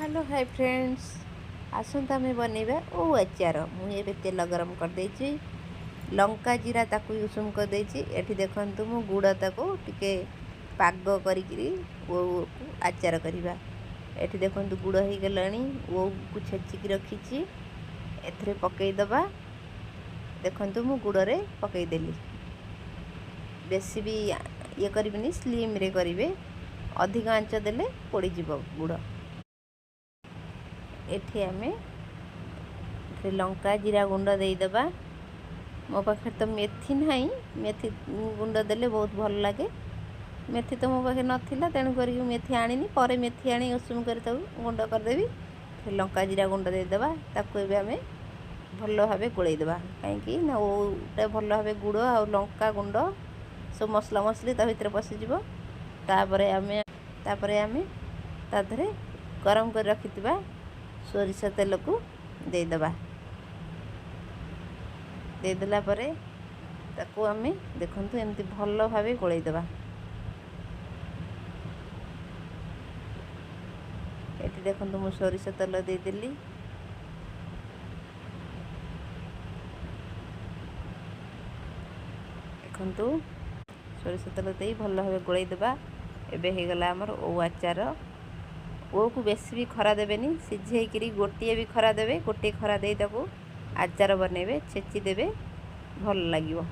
Hello high friends, ଆସନ୍ତୁ ଆମେ ବନେଇବା ଓଉ ଆଚାର। ମୁଁ ଏବେ ତେଲ ଗରମ କରିଦେଇଛି, ଲଙ୍କା ଜିରା ତାକୁ ଉଷୁମ କରିଦେଇଛି। ଏଠି ଦେଖନ୍ତୁ, ମୁଁ ଗୁଡ଼ ତାକୁ ଟିକେ ପାଗ କରିକିରି ଓଉକୁ ଆଚାର କରିବା। ଏଠି ଦେଖନ୍ତୁ, ଗୁଡ଼ ହେଇଗଲାଣି, ଓଉକୁ ଛେଚିକି ରଖିଛି, ଏଥିରେ ପକାଇଦେବା। ଦେଖନ୍ତୁ, ମୁଁ ଗୁଡ଼ରେ ପକାଇଦେଲି। ବେଶୀ ବି ଇଏ କରିବେନି, ସ୍ଲିମ୍ରେ କରିବେ, ଅଧିକ ଆଞ୍ଚ ଦେଲେ ପୋଡ଼ିଯିବ ଗୁଡ଼। ଏଠି ଆମେ ଏଥିରେ ଲଙ୍କା ଜିରା ଗୁଣ୍ଡ ଦେଇଦେବା। ମୋ ପାଖରେ ତ ମେଥି ନାହିଁ, ମେଥି ଗୁଣ୍ଡ ଦେଲେ ବହୁତ ଭଲ ଲାଗେ। ମେଥି ତ ମୋ ପାଖରେ ନଥିଲା, ତେଣୁ କରିକି ମେଥି ଆଣିନି। ପରେ ମେଥି ଆଣି ଉଷୁମ କରି ତାକୁ ଗୁଣ୍ଡ କରିଦେବି। ଲଙ୍କା ଜିରା ଗୁଣ୍ଡ ଦେଇଦେବା। ତାକୁ ଏବେ ଆମେ ଭଲ ଭାବେ ଗୋଳେଇ ଦେବା, କାହିଁକି ନା ଓଉଟା ଭଲ ଭାବେ ଗୁଡ଼ ଆଉ ଲଙ୍କା ଗୁଣ୍ଡ ସବୁ ମସଲା ମସଲି ତା ଭିତରେ ପଶିଯିବ। ତାପରେ ଆମେ ତା ଦେହରେ ଗରମ କରି ରଖିଥିବା ସୋରିଷ ତେଲକୁ ଦେଇଦେବା। ଦେଇଦେଲା ପରେ ତାକୁ ଆମେ ଦେଖନ୍ତୁ ଏମିତି ଭଲ ଭାବେ ଗୋଳେଇ ଦେବା। ଏଠି ଦେଖନ୍ତୁ, ମୁଁ ସୋରିଷ ତେଲ ଦେଇଦେଲି। ଦେଖନ୍ତୁ, ସୋରିଷ ତେଲ ଦେଇ ଭଲ ଭାବେ ଗୋଳେଇ ଦେବା। ଏବେ ହେଇଗଲା ଆମର ଓଉ ଆଚାର। ଓଉକୁ ବେଶୀ ବି ଖରା ଦେବେନି, ସିଝେଇକିରି ଗୋଟିଏ ବି ଖରା ଦେବେ। ଗୋଟିଏ ଖରା ଦେଇ ତାକୁ ଆଚାର ବନେଇବେ, ଛେଚି ଦେବେ, ଭଲ ଲାଗିବ।